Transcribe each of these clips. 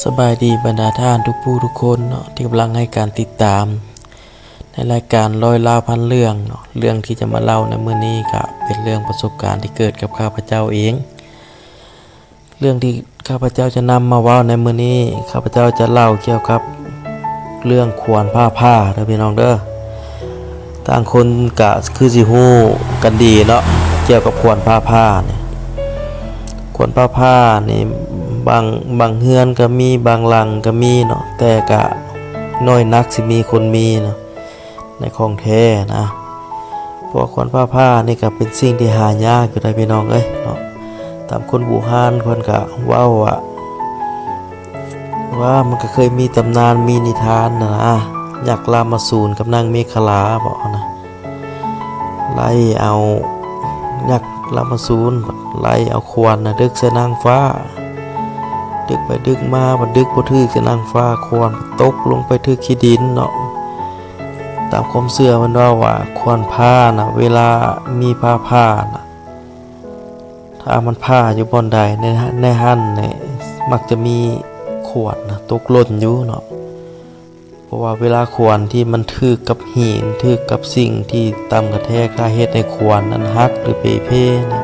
ສະບາຍດີບັນດາທ່ານທຸກຜູ້ທຸກຄົນເນາະ ທີ່ກຳລັງໃຫ້ການຕິດຕາມໃນລາຍການຮ້ອຍລາວພັນເລື່ອງເນາະ. ເລື່ອງທີ່ຈະມາເລົ່າໃນມື້ນີ້ກະເປັນເລື່ອງປະສົບການທີ່ເກີດກັບຂ້າພະເຈົ້າເອງ. ເລື່ອງທີ່ຂ້າພະເຈົ້າຈະນຳມາເວົ້າໃນມື້ນີ້ ຂ້າພະເຈົ້າຈະເລົ່າກ່ຽວກັບເລື່ອງຄວນຟ້າຜ່າເດີພີ່ນ້ອງເດີ. ຕ່າງຄົນກະຄືຊິຮູ້ກັນດີເນາະ ກ່ຽວກັບຄວນຟ້າຜ່ານີ້. ຄວນຟ້າຜ່ານີ້ ບາງ ບາງເຮືອນກະມີ ບາງຫຼັງກະມີເນາະ ແຕ່ກະໜ້ອຍນັກຊິມີຄົນມີເນາະ ໃນຂອງແທ້ນະ. ເພາະວ່າຄວນຟ້າຜ່ານີ້ກະເປັນສິ່ງທີ່ຫາຍາກຢູ່ໃດ໋ພີ່ນ້ອງເອີຍເນາະ. ຕາມຄົນບູຮານເພິ່ນກະເວົ້າວ່າ ວ່າມັນກະເຄີຍມີຕຳນານ ມີນິທານນະນະ ຍັກລາມະສູນກັບນາງເມຂະລາເບາະນະ ໄລ່ເອົາ ຍັກລາມະສູນໄລ່ເອົາຂວານນະດຶກໃສ່ນາງຟ້າ ດຶກໄປດຶກມາ ບັດດຶກບໍ່ຖືກໃສ່ນາງຟ້າ ຂວານຕົກລົງໄປຖືກຂີ້ດິນເນາະ. ຕາມຄວາມເຊື່ອເພິ່ນເວົ້າວ່າ ຄວນຟ້ານະ ເວລາມີຟ້າຜ່ານະ ຖ້າມັນຜ່າຢູ່ບ່ອນໃດ ໃນ ໃນຫັ້ນນີ້ມັກຈະມີຂວນນະຕົກຫຼົ່ນຢູ່ເນາະ. ເພາະວ່າເວລາຂວນທີ່ມັນຖືກກັບຫີນ ຖືກກັບສິ່ງທີ່ຕ່ຳກະແທກ ຖ້າເຮັດໃຫ້ຂວນນັ້ນຫັກ ຫຼື ເປ່ເພນີ້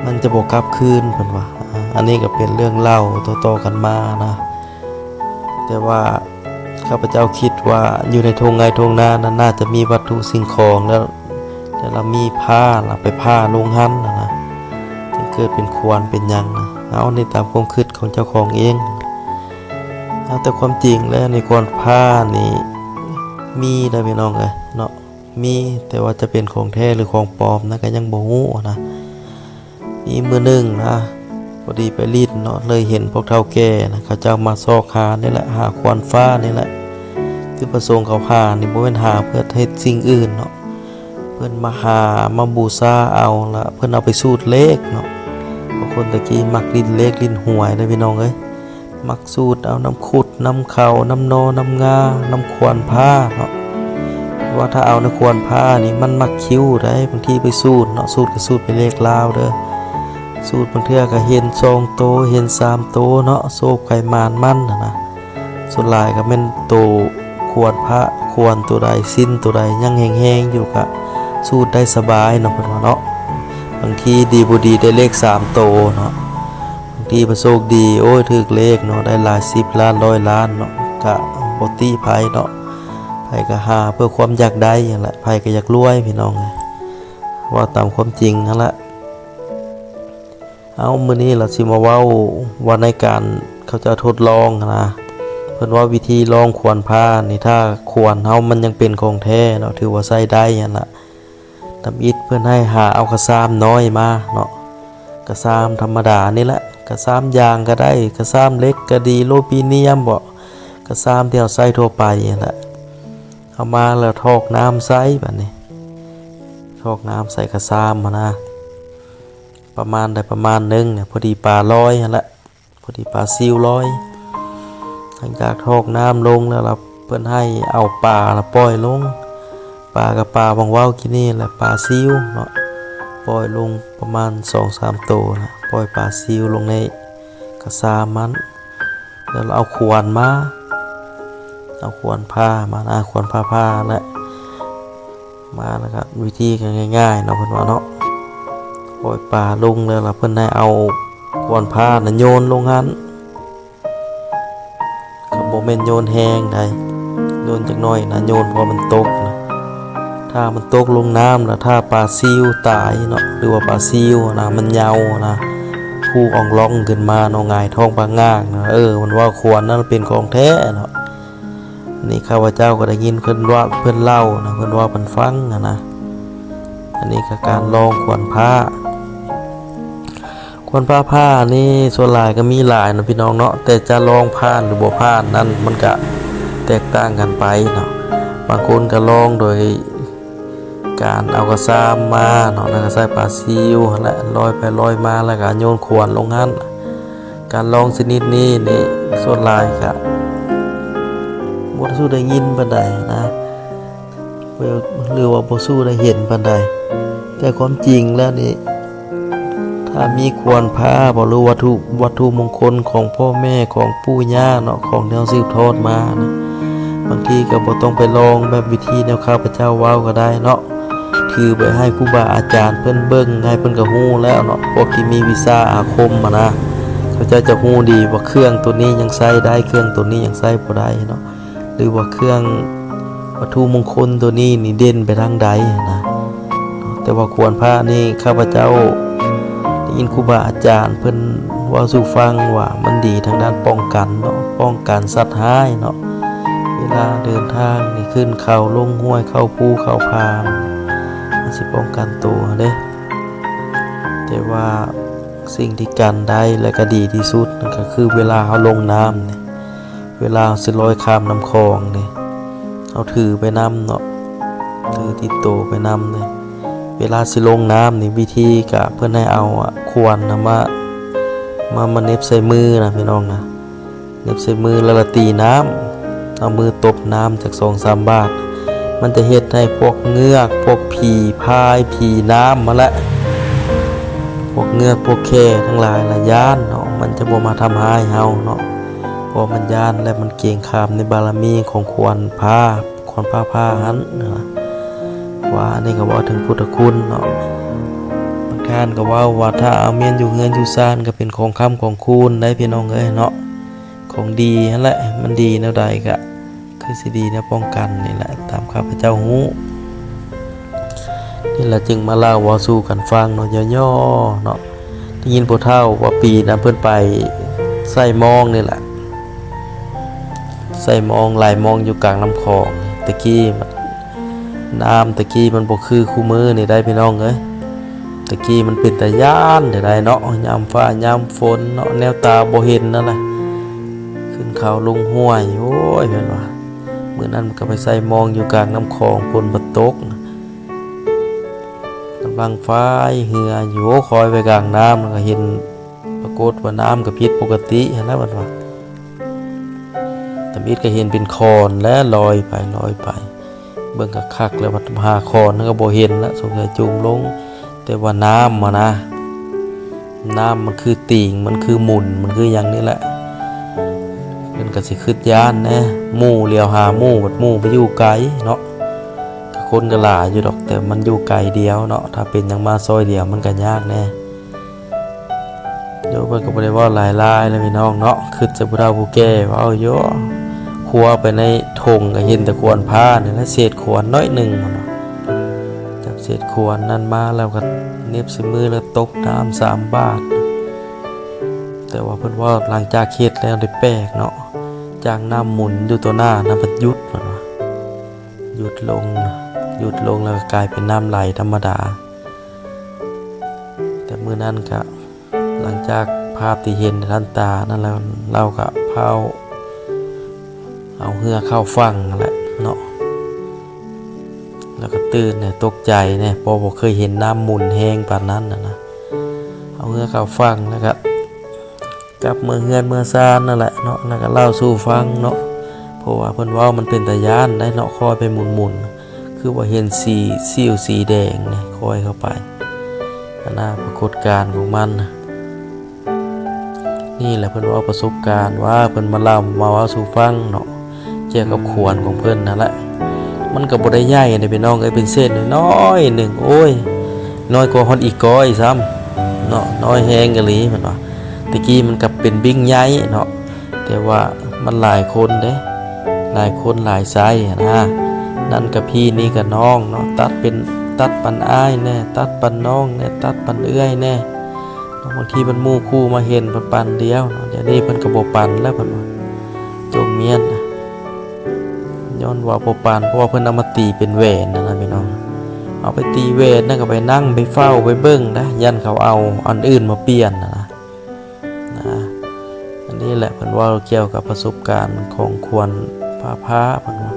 ມັນຈະບໍ່ກັບຄືນ ເພິ່ນວ່າ. ອາ ອັນນີ້ກະເປັນເລື່ອງເລົ່າຕໍ່ໆກັນມານະ. ແຕ່ວ່າຂ້າພະເຈົ້າຄິດວ່າ ຢູ່ໃນທົ່ງໄຮ່ທົ່ງນານັ້ນ ໜ້າຈະມີວັດຖຸສິ່ງຂອງ ແລ້ວ ແລ້ວລະມີພ້າ ລະໄປຜ່າລົງຫັ້ນນະນະ ຈຶ່ງເກີດເປັນຂວນເປັນຫຍັງນະ. ເອົາ ນີ້ຕາມຄວາມຄິດຂອງເຈົ້າຂອງເອງ. ເອົາ ແຕ່ຄວາມຈິງແລ້ວນີ້ ຄວນຟ້ານີ້ມີນະພີ່ນ້ອງເອີຍເນາະ ມີ ແຕ່ວ່າຈະເປັນຂອງແທ້ ຫຼື ຂອງປອມນັ້ນກະຍັງບໍ່ຮູ້ນະ. ມີມື້ໜຶ່ງນະ ພໍດີໄປຫຼິ້ນເນາະ ເລີຍເຫັນພວກເຖົ້າແກ່ນະ ເຂົາເຈົ້າມາຊອກຫານີ້ແຫຼະ ຫາຄວນຟ້ານີ້ແຫຼະ. ຈຸດປະສົງເຂົາຫານີ້ບໍ່ແມ່ນຫາເພື່ອເຮັດສິ່ງອື່ນເນາະ ເພິ່ນມາຫາມາບູຊາເອົາ ລະເພິ່ນເອົາໄປສູດເລກເນາະ. ບາງຄົນແຕ່ກີ້ມັກຫຼິ້ນເລກຫຼິ້ນຫວຍເດີພີ່ນ້ອງເອີຍ ມັກສູດເອົານຳຂຸດ ນຳເຂົ້າ ນຳໜໍ່ ນຳງາ ນຳຄວນຟ້າເນາະ. ວ່າຖ້າເອົາໃນຄວນຟ້ານີ້ມັນມັກຄິວໃດ໋ ບາງທີໄປສູດເນາະ ສູດກະສູດເປັນເລກລາວເດີ ສູດບາງເທື່ອກະເຫັນສອງໂຕ ເຫັນສາມໂຕເນາະ ໂຊກໃຜໝານມັນຫັ້ນນະ. ສ່ວນຫຼາຍກະແມ່ນໂຕຄວນພະ ຄວນໂຕໃດ ຊິນໂຕໃດຍັງແຮງໆຢູ່ກະສູດໄດ້ສະບາຍເນາະ ເພິ່ນວ່າເນາະ. ບາງທີດີບໍ່ດີໄດ້ເລກສາມໂຕເນາະ ບາງທີປະໂຊກດີ ໂອ້ຍ ຖືກເລກເນາະ ໄດ້ຫຼາຍສິບລ້ານ ຮ້ອຍລ້ານເນາະ ກະບໍ່ຕິໃຜເນາະ. ໃຜກະຫາເພື່ອຄວາມຢາກໄດ້ຫັ້ນແຫຼະ ໃຜກະຢາກລວຍພີ່ນ້ອງ ເວົ້າຕາມຄວາມຈິງຫັ້ນແຫຼະ. ເອົາ ມື້ນີ້ລະຊິມາເວົ້າວ່າ ໃນການເຂົາເຈົ້າທົດລອງຫັ້ນນະ ເພິ່ນວ່າວິທີລອງຂວານຟ້ານີ້ ຖ້າຂວານເຮົາມັນຍັງເປັນຂອງແທ້ເນາະ ຖືວ່າໃຊ້ໄດ້ຫັ້ນລະ. ທຳອິດເພິ່ນໃຫ້ຫາເອົາກະຊາມນ້ອຍມາເນາະ ກະຊາມທຳມະດານີ້ແຫຼະ ກະຊາມຢາງກະໄດ້ ກະຊາມເຫຼັກກະດີ ໂລປີນຽມເບາະ ກະຊາມທີ່ເຮົາໃຊ້ທົ່ວໄປຫັ້ນແຫຼະ. ເອົາມາແລ້ວຖອກນ້ຳໃສ່ ບາດນີ້ຖອກນ້ຳໃສ່ກະຊາມຫັ້ນນະ ປະມານໃດປະມານໜຶ່ງ ພໍດີປາລອຍຫັ້ນແຫຼະ ພໍດີປາຊິວລອຍ. ຫຼັງຈາກຖອກນ້ຳລົງແລ້ວລະ ເພິ່ນໃຫ້ເອົາປາລະປ່ອຍລົງ ປາກະປາຫວ່າງເວົ້າກີ້ນີ້ແຫຼະ ປາຊິວເນາະ ປ່ອຍລົງປະມານສອງສາມໂຕນະ ປ່ອຍປາຊິວລົງໃນກະຊາມຫັ້ນ. ແລ້ວເອົາຂວານມາ ເອົາຂວານຟ້າມານະ ຂວານຟ້າຜ່າແຫຼະ ມາແລ້ວກະວິທີກະງ່າຍໆເນາະ ເພິ່ນວ່າເນາະ ປ່ອຍປາລົງແລ້ວລະ ເພິ່ນໃຫ້ເອົາຂວານຟ້ານະໂຍນລົງຫັ້ນ ກະບໍ່ແມ່ນໂຍນແຮງໃດ ໂຍນຈັກໜ້ອຍນະ ໂຍນພໍມັນຕົກນະ. ຖ້າມັນຕົກລົງນ້ຳລະ ຖ້າປາຊິວຕາຍເນາະ ຫຼືວ່າປາຊິວນະ ມັນເຍົານະ ພູອອງລອງຂຶ້ນມາເນາະ ຫງາຍທ້ອງປາງງາກນະ ເອີ ມັນວ່າຂວານນັ້ນເປັນຂອງແທ້ເນາະ. ນີ້ຂ້າພະເຈົ້າກະໄດ້ຍິນເພິ່ນວ່າ ເພິ່ນເລົ່ານະ ເພິ່ນເວົ້າປັນຟັງຫັ້ນນະ. ອັນນີ້ກະການລອງຂວານຟ້າ ຄວານຟ້າຜ່ານີ້ສ່ວນຫຼາຍກະມີຫຼາຍເນາະພີ່ນ້ອງເນາະ ແຕ່ຈະລອງຜ່ານຫຼືບໍ່ຜ່ານນັ້ນ ມັນກະແຕກຕ່າງກັນໄປເນາະ. ບາງຄົນກະລອງໂດຍການເອົາກະຊາມມາເນາະ ແລ້ວກະໃສ່ປາຊິວຫັ້ນແຫຼະ ລອຍໄປລອຍມາ ແລ້ວກະໂຍນຂວານລົງຫັ້ນ. ການລອງຊະນິດນີ້ນີ້ ສ່ວນຫຼາຍກະບໍ່ສູ້ໄດ້ຍິນປານໃດນະ ຫຼືວ່າບໍ່ສູ້ໄດ້ເຫັນປານໃດ ແຕ່ຄວາມຈິງແລ້ວນີ້ ທ ຖ້າມີຂວນພາບໍ ຫຼື ວັດຖຸ ວັດຖຸມົງຄົນຂອງພໍ່ແມ່ ຂອງປູ່ຍ່າເນາະ ຂອງທີ່ເຮົາສືບທອດມານະ ບາງທີກໍບໍ່ຕ້ອງໄປລອງແບບວິທີແນວຂ້າພະເຈົ້າເວົ້າກໍໄດ້ເນາະ ຖືໄປໃຫ້ຄູບາອາຈານເພິ່ນເບິ່ງ ໃຫ້ເພິ່ນກໍຮູ້ແລ້ວເນາະ ພວກທີ່ມີວິຊາອາຄົມຫັ້ນນະ ເຂົາເຈົ້າຈະຮູ້ດີວ່າເຄື່ອງໂຕນີ້ຍັງໃຊ້ໄດ້ ເຄື່ອງໂຕນີ້ຍັງໃຊ້ບໍ່ໄດ້ເນາະ ຫຼືວ່າເຄື່ອງວັດຖຸມົງຄົນໂຕນີ້ນີ້ເດັ່ນໄປທາງໃດນະ. ແຕ່ວ່າຂວນພານີ້ ຂ້າພະເຈົ້າໄດ້ຍິນຄູບາອາຈານເພິ່ນເວົ້າສູ່ຟັງວ່າ ມັນດີທາງດ້ານປ້ອງກັນເນາະ ປ້ອງກັນສັດຮ້າຍເນາະ ເວລາເດີນທາງນີ້ ຂຶ້ນເຂົາລົງຫ້ວຍ ເຂົ້າພູເຂົ້າຜາ ມັນຊິປ້ອງກັນໂຕເດ້. ແຕ່ວ່າສິ່ງທີ່ກັນໄດ້ ແລະ ກໍດີທີ່ສຸດນັ້ນກໍຄື ເວລາເຮົາລົງນ້ຳນີ້ ເວລາເຮົາຊິລອຍຂ້າມນ້ຳຂອງນີ້ ເຮົາຖືໄປນຳເນາະ ຖືຕິດໂຕໄປນຳເດ້. ເວລາຊິລົງນ້ຳນີ້ ວິທີກະເພິ່ນໃຫ້ເອົາ ອາ ຂວນນະ ມາ ມາ ມາເໜັບໃສ່ມືນະ ພີ່ນ້ອງນະ ເໜັບໃສ່ມື ແລ້ວລະຕີນ້ຳ ເອົາມືຕົບນ້ຳຈັກສອງສາມບາດ ມັນຈະເຮັດໃຫ້ພວກເງືອກ ພວກຜີພາຍ ຜີນ້ຳຫັ້ນແຫຼະ ພວກເງືອກ ພວກແຂ້ທັງຫຼາຍລະຢ້ານເນາະ ມັນຈະບໍ່ມາທຳຮ້າຍເຮົາເນາະ ເພາະມັນຢ້ານ ແລະ ມັນເກງຂາມໃນບາລະມີຂອງຂວນພາ ຂວນພາພາຫັ້ນນະ. ວ່າອັນນີ້ກໍເວົ້າເຖິງພຸດທະຄຸນເນາະ ບາງທ່ານກໍເວົ້າວ່າ ຖ້າເອົາແມ່ນຢູ່ເຮືອນຢູ່ຊານກໍເປັນຂອງຄ້ຳຂອງຄູນໄດ໋ ພີ່ນ້ອງເອີຍເນາະ ຂອງດີຫັ້ນແຫຼະ ມັນດີແນວໃດກະຄືຊິດີແນວປ້ອງກັນນີ້ແຫຼະ ຕາມຂ້າພະເຈົ້າຮູ້ ນີ້ລະຈຶ່ງມາເລົ່າເວົ້າສູ່ກັນຟັງເນາະ ຫຍໍ້ໆເນາະ. ໄດ້ຍິນຜູ້ເຖົ້າວ່າປີນັ້ນເພິ່ນໄປໃສ່ມອງນີ້ແຫຼະ ໃສ່ມອງ ໄຫຼມອງຢູ່ກາງນ້ຳຂອງ. ແຕ່ກີ້ ນ້ຳແຕ່ກີ້ມັນບໍ່ຄືຄູ່ມື້ນີ້ໄດ໋ ພີ່ນ້ອງເອີຍ ແຕ່ກີ້ມັນເປັນຕາຢ້ານແທ້ໃດ໋ເນາະ ຍາມຟ້າຍາມຝົນເນາະ ແນວຕາບໍ່ເຫັນນັ້ນແຫຼະ ຂຶ້ນເຂົາລົງຫ້ວຍ ໂອ້ຍ ເພິ່ນວ່າ ມື້ນັ້ນມັນກໍໄປໃສ່ມອງຢູ່ກາງນ້ຳຂອງ ຝົນບໍ່ຕົກ ກຳລັງພາຍເຮືອຢູ່ ໂອ້ ຄອຍໄປກາງນ້ຳ ແລ້ວກໍເຫັນ ປາກົດວ່ານ້ຳກໍຜິດປົກກະຕິຫັ້ນແຫຼະ ເພິ່ນວ່າ. ທຳອິດກໍເຫັນເປັນຂອນແຫຼະ ລອຍໄປ ລອຍໄປ ເບິ່ງຄັກໆ ແລ້ວ ບັດຫາຂອນນັ້ນກໍບໍ່ເຫັນລະ ສົງໄສຈົມລົງ. ແຕ່ວ່ານ້ຳຫັ້ນນະ ນ້ຳມັນຄືຕີງ ມັນຄືໝຸນ ມັນຄືຫຍັງນີ້ແຫຼະ ເພິ່ນກໍຊິຄຶດຢ້ານແດ່ ໝູ່ຫຼຽວຫາໝູ່ ບັດໝູ່ໄປຢູ່ໄກເນາະ ກໍຄົນກໍຫຼາຍຢູ່ດອກ ແຕ່ມັນຢູ່ໄກດຽວເນາະ ຖ້າເປັນຫຍັງມາຊ່ອຍດຽວມັນກໍຍາກແດ່. ໂຍມເພິ່ນກໍບໍ່ໄດ້ເວົ້າຫຼາຍໆ ແລ້ວ ພີ່ນ້ອງເນາະ ຄຶດໃສ່ຜູ້ເຖົ້າຜູ້ແກ່ ເວົ້າຢູ່ ຄົວໄປໃນທົ່ງກໍເຫັນແຕ່ຂວນພານີ້ແຫຼະ ເສດຂວນໜ້ອຍໜຶ່ງ ເພິ່ນວ່າ ຈັບເສດຂວນນັ້ນມາແລ້ວກໍເໜັບໃສ່ມື ແລ້ວຕົບນ້ຳສາມບາດ. ແຕ່ວ່າເພິ່ນເວົ້າ ຫຼັງຈາກເຮັດແລ້ວໄດ້ແປກເນາະ ຈາກນ້ຳໝຸນຢູ່ຕໍ່ໜ້າ ນ້ຳພັດຢຸດ ເພິ່ນວ່າ ຢຸດລົງ ຢຸດລົງແລ້ວກໍກາຍເປັນນ້ຳໄຫຼທຳມະດາ. ແຕ່ມື້ນັ້ນກະ ຫຼັງຈາກພາບທີ່ເຫັນທັນຕານັ້ນແລ້ວ ລາວກະພ້າວເອົາເຮືອເຂົ້າຝັ່ງຫັ້ນແຫຼະເນາະ ແລ້ວກະຕື່ນແດ່ ຕົກໃຈແດ່ ເພາະບໍ່ເຄີຍເຫັນນ້ຳໝຸນແຮງປານນັ້ນນະ ເອົາເຮືອເຂົ້າຝັ່ງ ແລ້ວກະ ກັບເມືອເຮືອນເມືອຊານນັ້ນແຫຼະເນາະ ແລ້ວກໍເລົ່າສູ່ຟັງເນາະ ເພາະວ່າເພິ່ນເວົ້າມັນເປັນຕາຢ້ານໄດ໋ເນາະ ຄອຍໄປໝຸນໆ ຄືວ່າເຫັນສີສີວສີແດງນີ້ ຄອຍເຂົ້າໄປ ອັນນາປາກົດການຂອງມັນນະ. ນີ້ແຫຼະເພິ່ນເວົ້າປະສົບການວ່າ ເພິ່ນມາເລົ່າມາເວົ້າສູ່ຟັງເນາະ ກ່ຽວກັບຂວນຂອງເພິ່ນນັ້ນແຫຼະ ມັນກໍບໍ່ໄດ້ໃຫຍ່ເດ້ພີ່ນ້ອງເອີຍ ເປັນເສດນ້ອຍໆໜຶ່ງ ໂອ້ຍ ນ້ອຍກວ່າຮອດອີກອຍຊ້ຳເນາະ ນ້ອຍແຮງອີ່ຫຼີ ເພິ່ນວ່າ. ແຕ່ກີ້ມັນກໍເປັນບິ້ງໃຫຍ່ເນາະ ແຕ່ວ່າມັນຫຼາຍຄົນເດ້ ຫຼາຍຄົນຫຼາຍໄຊຫັ້ນນະ ນັ້ນກໍພີ່ນີ້ກໍນ້ອງເນາະ ຕັດເປັນ ຕັດປັນອ້າຍແດ່ ຕັດປັນນ້ອງແດ່ ຕັດປັນເອື້ອຍແດ່. ບາງທີເພິ່ນໝູ່ຄູ່ມາເຫັນເພິ່ນປັນດຽວເນາະ ດຽວນີ້ເພິ່ນກໍບໍ່ປັນແລ້ວ ເພິ່ນວ່າ ໂຈມມຽນນະ ຍ້ອນວ່າບໍ່ປັນ ເພາະວ່າເພິ່ນເອົາມາຕີເປັນແຫວນຫັ້ນນະພີ່ນ້ອງ ເອົາໄປຕີແຫວນນະ ກໍໄປນັ່ງໄປເຝົ້າໄປເບິ່ງນະ ຢ້ານເຂົາເອົາອັນອື່ນມາປ່ຽນຫັ້ນນະ ນະ. ອັນນີ້ແຫຼະເພິ່ນເວົ້າກ່ຽວກັບປະສົບການຂອງຂວັນຟ້າຜ່າ ເພິ່ນວ່າ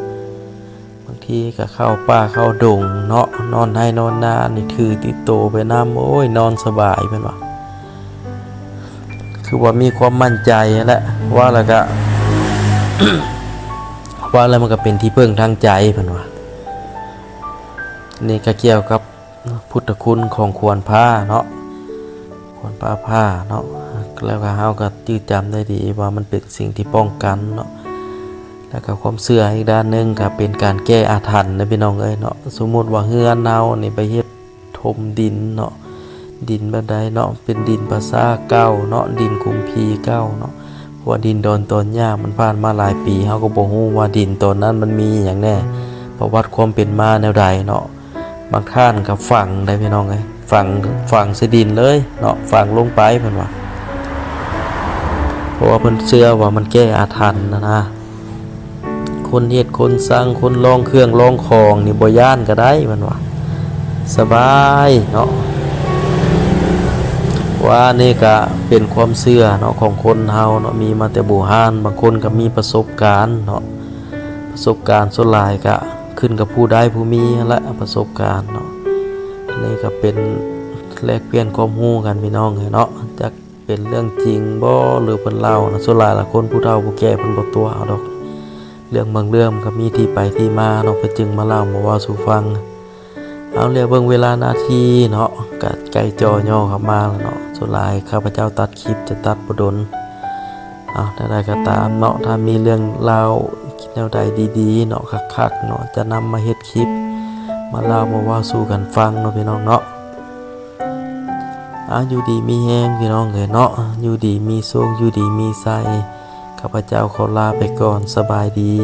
ບາງທີກໍເຂົ້າປ່າເຂົ້າດົງເນາະ ນອນໄຮ່ນອນນານີ້ຖືຕິດໂຕໄປນຳ ໂອ້ຍ ນອນສະບາຍ ເພິ່ນວ່າ ຄືວ່າມີຄວາມໝັ້ນໃຈຫັ້ນແຫຼະ ເວົ້າແລ້ວກະ ເວົ້າແລ້ວມັນກໍເປັນທີ່ເພິ່ງທາງໃຈ ເພິ່ນວ່າ. ນີ້ກໍກ່ຽວກັບພຸດທະຄຸນຂອງຂວັນພ້າເນາະ. ມັນຟ້າຜ່າເນາະ ແລ້ວກໍເຮົາກໍຈື່ຈຳໄດ້ດີວ່າມັນເປັນສິ່ງທີ່ປ້ອງກັນເນາະ. ແລ້ວກໍຄວາມເຊື່ອອີກດ້ານໜຶ່ງກໍເປັນການແກ້ອາຖັນເດ້ພີ່ນ້ອງເອີຍເນາະ. ສົມມຸດວ່າເຮືອນເຮົານີ້ໄປເຮັດຖົມດິນເນາະ ດິນແບບໃດເນາະ ເປັນດິນປາສາເກົ່າເນາະ ດິນກຸມພີເກົ່າເນາະ ເພາະວ່າດິນດອນຕອນຫຍ້າມັນຜ່ານມາຫຼາຍປີ ເຮົາກໍບໍ່ຮູ້ວ່າດິນຕອນນັ້ນມັນມີຫຍັງແດ່ ປະຫວັດຄວາມເປັນມາແນວໃດເນາະ. ບາງທ່ານກໍຝັງໄດ້ພີ່ນ້ອງເອີຍ ຝັງ ຝັງໃສ່ດິນເລີຍເນາະ ຝັງລົງໄປເພິ່ນວ່າ ເພາະວ່າເພິ່ນເຊື່ອວ່າມັນແກ້ອາຖັນນະນະ. ຄົນເຮັດຄົນສ້າງ ຄົນລອງເຄື່ອງລອງຂອງນີ້ບໍ່ຢ້ານກໍໄດ້ເພິ່ນວ່າ ສະບາຍເນາະ. ວ່ານີ້ກະເປັນຄວາມເຊື່ອເນາະ ຂອງຄົນເຮົາເນາະ ມີມາແຕ່ບູຮານ ບາງຄົນກໍມີປະສົບການເນາະ ປະສົບການສ່ວນຫຼາຍກະຂຶ້ນກັບຜູ້ໄດ້ຜູ້ມີຫັ້ນແຫຼະ ປະສົບການເນາະ. ອັນນີ້ກໍເປັນແລກປ່ຽນຄວາມຮູ້ກັນພີ່ນ້ອງເອີຍເນາະ ຈັກເປັນເລື່ອງຈິງບໍ່ ຫຼືເພິ່ນເລົ່ານະ. ສ່ວນຫຼາຍລະຄົນຜູ້ເຖົ້າຜູ້ແກ່ເພິ່ນບໍ່ຕົວະເອົາດອກ ເລື່ອງບາງເລື່ອງກໍມີທີ່ໄປທີ່ມາເນາະ ເພິ່ນຈຶ່ງມາເລົ່າມາເວົ້າສູ່ຟັງ. ເອົາ ລຽວເບິ່ງເວລານາທີເນາະ ກະໃກ້ຈ່ອຍໍ້ເຂົ້າມາແລ້ວເນາະ. ສ່ວນຫຼາຍຂ້າພະເຈົ້າຕັດຄລິບຈະຕັດບໍ່ດົນ. ເອົາ ແນວໃດກໍຕາມເນາະ ຖ້າມີເລື່ອງລາວແນວໃດດີໆເນາະ ຄັກໆເນາະ ຈະນຳມາເຮັດຄລິບ ມາເລົ່າມາເວົ້າສູ່ກັນຟັງເນາະ ພີ່ນ້ອງເນາະ. ເອົາ ຢູ່ດີມີແຮງພີ່ນ້ອງເອີຍເນາະ ຢູ່ດີມີໂຊກ ຢູ່ດີມີໄຊ. ຂ້າພະເຈົ້າຂໍລາໄປກ່ອນ ສະບາຍດີ.